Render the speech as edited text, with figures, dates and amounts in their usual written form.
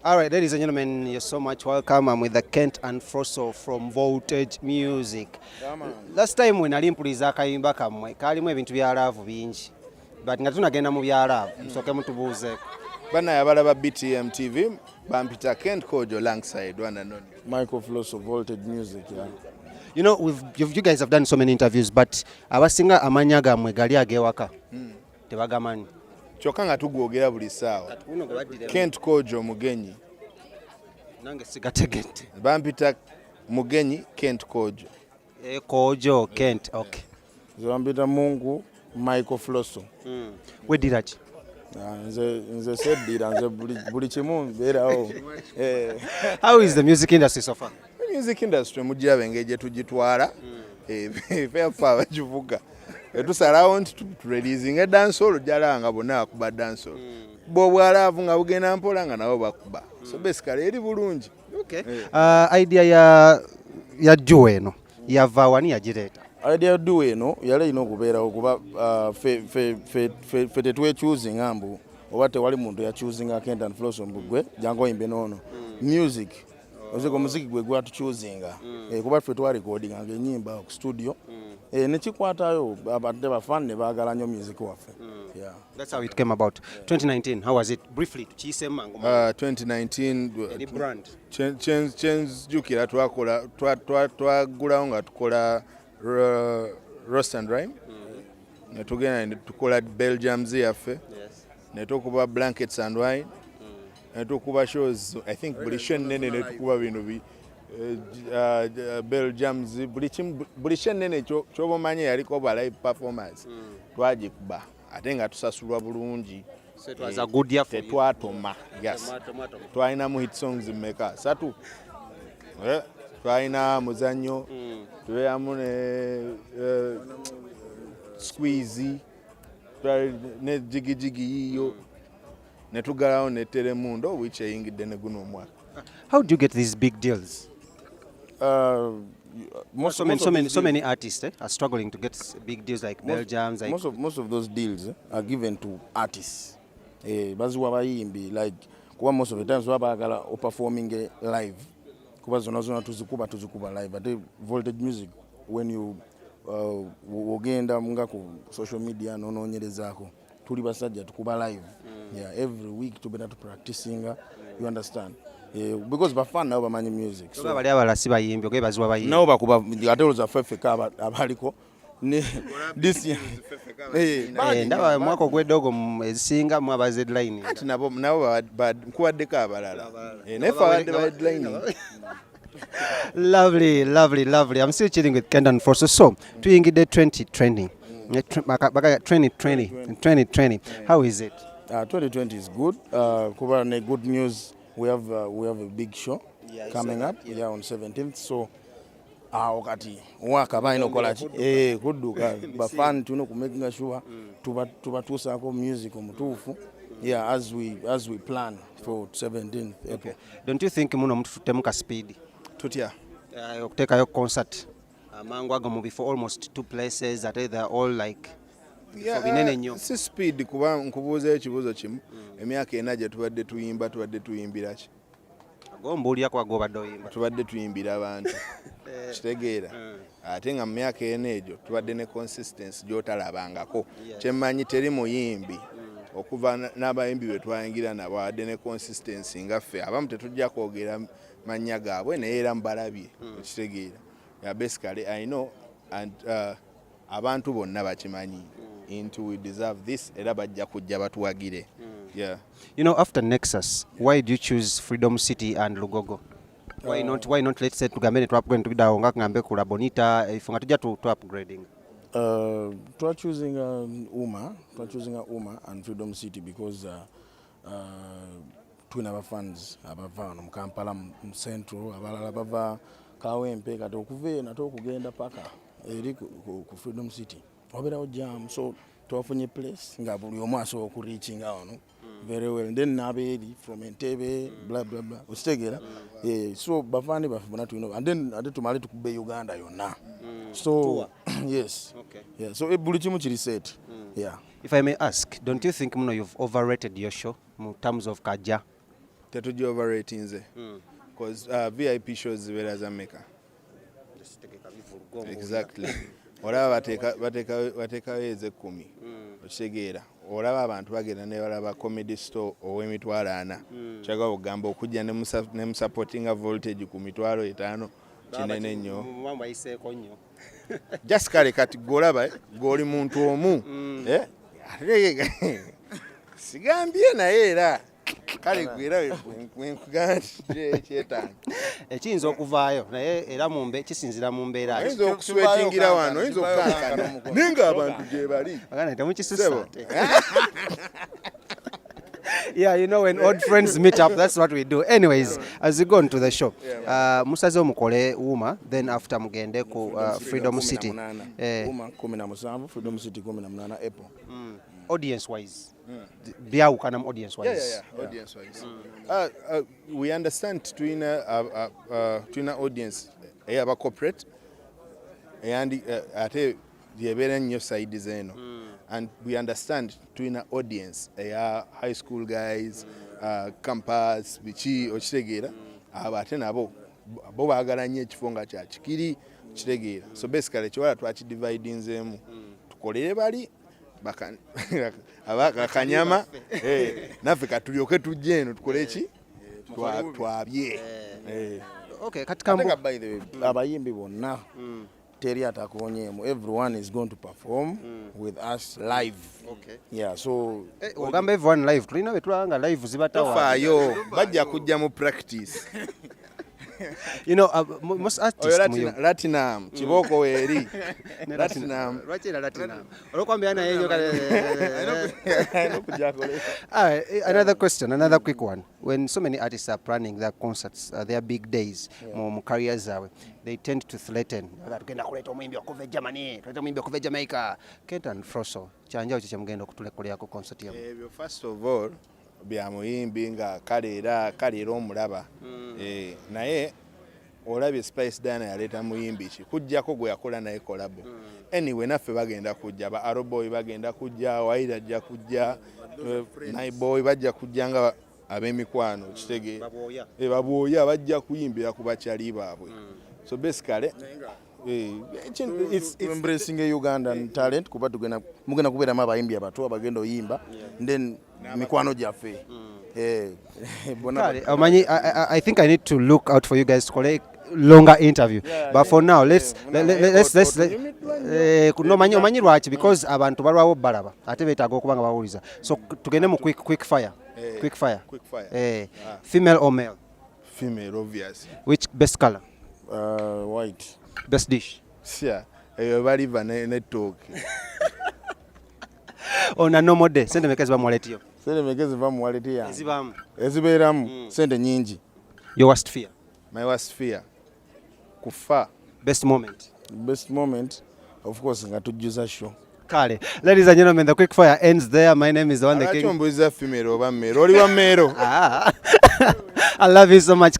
All right, ladies and gentlemen, you're so much welcome. I'm with the Kent and Froso from Voltage Music. Last time when nali mpuliza akayimba kammwe kaalimu ebintu bya love bingi, but nga tunagenda mu bya love, musooke mutubuuzeeko. Banaye abalaba BTM TV, bampita Kent Kojo alongside one and only Michael Flosso, Voltage Music, yeah. You guys have done so many interviews, but abasinga amannya gammwe gali ag'ewaka tebagamanyi. Kyokka nga tugwogera buli ssaawa. Guno gwe baddira. Kent Kojo Mugenyi. Nange sigategedde. Bampita Mugenyi Kent Kojo. Eh, Kojo Kent, okay. Nze bampita Mungu Michael Flosso. Weddira ki? Ah, nze seddira, nze buli kimu mbeerawo. Eh. How is the music industry so far? Music industry mugiraba engeri gye tugitwala. Eh, ffe ffe abagivuga etusalawo nti tureleasinga dancehall, jalaba nga bonna bakuba dancehall, bwe bwa love nga bugenda mpola nga nabo bakuba, so basically eri bulungi. Okay. Idea ya duo eno yava wani? Yagireeta? Idea ya duo eno yali erina okubeerawo kuba ffe tetwechoosinga mbu oba tewali muntu yachoosinga Kent and Flosso mbu gwe jangu oyimbe noono. Music ozeko omuziki gwe gwatuchoosinga. Eh, kuba ffe twarecordinganga ennyimba ku studio, eh, nekikwatayo abantu bafan ne baagala nnyo music waffe. Yeah. That's how it came about. 2019, how was it? Briefly, tukiyiseemu mangu. 2019 Eri brand. Kyenzijukira twakola twagulawo nga tukola Roast and Rhyme, ne tugenda ne tukola Belgiums yaffe, ne tukuba Blankets and Wine, ne tukuba shows, I think buli show ennene ne tukuba bino bi Belgiums, buli kimu, buli show ennene kyoba omanyi yaliko ba live performance twagikuba, ate nga tusasulwa bulungi. So it was a good year for you. Tetwatoma, yes. Twalinamu hit songs mmeka? Satu. Eh, twalina muzannyo, tubeeramu ne Squeeze, ne Jigijigi yiiyo, ne tugalawo ne Telemundo, which eyingidde ne guno omwaka. How do you get these big deals? Most, So many, most so of many, these so deals- many artists are struggling to get big deals like Belgiums, like Most of those deals are given to artists. Eh, baziwa bayimbi, like kuba most of the times baba baagala operforming live, kuba zona zona tuzikuba live. Ate Voltage Music, when you ogenda nga ku social media nonoonyerezaako, tuli basajja tukuba live. Yeah, every week tubeera tupracticinga, you understand? Eh, because bafan nabo bamanyi music, so Oba bali abalala si bayimbi oge baziwa bayimbi. Nabo bakuba, ate olowooza ffe ffekka abaliko this year. Eh, Eh, ndaba omwaka ogwedde ogwo ezisinga mu aba headline. Anti nabo nkuwaddeko abalala. Eh, naye ffe abadde ba headlining. Lovely, lovely, lovely. I'm still chilling with Kent and Froso. So, tuyingidde 2020. Eh, 2020, 2020. How is it? 2020 is good. Kuba ne good news, we have a big show Yeah, I coming saw up, that, yeah. yeah, on 17th. So awo kati omwaka balina okukola ki? Eh, kudduka bafan, tulina okumakinga sure tubatuusaako music omutuufu, yeah, as we plan for 17th April. Don't you think muno mutututtemu ka speed? Tutya? Okuteekayo concert amangu ago mu bifo almost two places, ate they're all like bifo binene nnyo. Si speed, kuba nkubuuza ekibuuzo kimu: emyaka 4 gye tubadde tuyimba, tubadde tuyimbira ki? Agombuulirako agobadde oyimba. Tubadde tuyimbira abantu, kitegeera? Ate nga mu myaka 4 egyo tubadde ne consistency gy'otalabangako. Kyemmanyi teri muyimbi okuva n'abayimbi be twayingira nabo abadde ne consistency nga ffe. Abamu tetujja kwogera mannya gaabwe, naye era mubalabye, okitegeera? Yeah, basically I know and abantu bonna bakimanyi nti we deserve this, era bajja kujja batuwagire, yeah. After Nexus, why do you choose Freedom City and Lugogo? Why not, let's say tugambe ne tuupgrade tubidawo nga ngambe ku La Bonita, ifo nga tujja tu upgrading. Twachoosinga Uma and Freedom City because tulina abafans abava wano mu Kampala, mu Central, abalala bava Kawempe. Kati okuva eno ate okugenda paka eri ku Freedom City wabeerawo jam, so twafunye place nga buli omu asobola okureachinga wano very well. Then n'abeeri from Entebbe, bla bla bla, okitegeera? Eh, so bafaani baffe bonna tulina, and then ate tumale tukube Uganda yonna, so yes. Yeah, so eh, buli kimu kiri set, yeah. If I may ask, don't you think muno you've overrated your show in terms of Kaja? Tetugi overratinze because VIP shows zibeera za meka? Exactly. Olaba bateekayo ez'ekkumi, okitegeera? Olaba abantu bagenda ne balaba Comedy Store ow'emitwalo 40. Kyagala okugamba okujja ne musupportinga Voltage ku 50,000 kinene nnyo. Bayiseeko nnyo. Just kale kati gwolaba, gw'oli muntu omu, ate sigambye naye era kale gwera wenkugamba nti kyetaano. Ekiyinza okuvaayo naye era kisinzira mu mbeera ki. Oyinza okuswetingira wano, oyinza okukankana naye ng'abantu gye bali. Baganda temukisusa. Sebo. Ate. Yeah, when old friends meet up, that's what we do. Anyways, as we go into the show, musaze mukole UMA, then after mugende ku Freedom City. UMA 17, Freedom City 18 April. Audience wise, byawukana mu audience wise. Yeah. Audience wise. We understand tulina audience eyaba corporate eyandi ate yebeera nnyo side zeno, and we understand tulina audience eya high school guys, campus, biki, okitegeera? Abo ate nabo bo baagala nnyo ekifo nga kyakikiri, okitegeera? So basically ekiwala twakidividinzeemu, tukolere bali akanyama, naffe katulyoke tujje eno tukole ki? Twabye. Okay, kati Ate kambu nga by the way, abayimbi bonna teri atakonyeemu, everyone is going to perform with us live. Yeah, so Ogamba everyone live, tulina be tulaba nga live zibatawa. Tofaayo, bajja kujja mu practice. Most artists Oyo mu Latinum kibooko weeri Latinum. Lwaki era Latinum? Olwokwambira naye nnyo kale. Alina okujja akole. Another question, another quick one. When so many artists are planning their concerts, their big days, mu careers zaabwe, they tend to threaten. "Tugenda kuleeta omuyimbi okuva e Germany, tuleeta omuyimbi okuva e Jamaica." Kent and Froso, kyanjawulo ki kyemugenda okutulekulirako concert yammwe? Ebyo first of all bya muyimbi nga kale era omulaba. Naye olabye Spice Diana yaleeta muyimbi ki kujjako gwe yakola naye collabo? Anyway, naffe bagenda kujja, ba Aroboy bagenda kujja, Waira ajja kujja, Naiboy bajja kujja nga ab'emikwano, kitegeera? Babwoya. Babwoya bajja kuyimbira ku bakyali baabwe. So basically it's embracing a Ugandan talent kuba tugenda mugenda kubeeramu abayimbi abato abagenda oyimba, then mikwano gyaffe. Bonna. Kale, omanyi, I think I need to look out for you guys tukole longer interview, but for now let's let, let's let, no, omanyi lwaki? Because abantu balwawo balaba ate beetaaga okuba nga bawuliza. So tugende mu quick fire. Quick fire. Quick fire. Female or male? Female, obvious. Which best color? White. Best dish? Sya eyo baliva n'ettooke. On a normal day, sente meka ziba mu wallet yo? Sente meka ziva mu wallet yange? Ezibaamu. Ezibeeramu sente nyingi. Your worst fear? My worst fear, kufa. Best moment? Best moment, of course, nga tujjuza show. Kale, ladies and gentlemen, the quick fire ends there. My name is the one, the Lwaki king. ombuuziza female oba male? Oli wa male. Ah. I love you so much.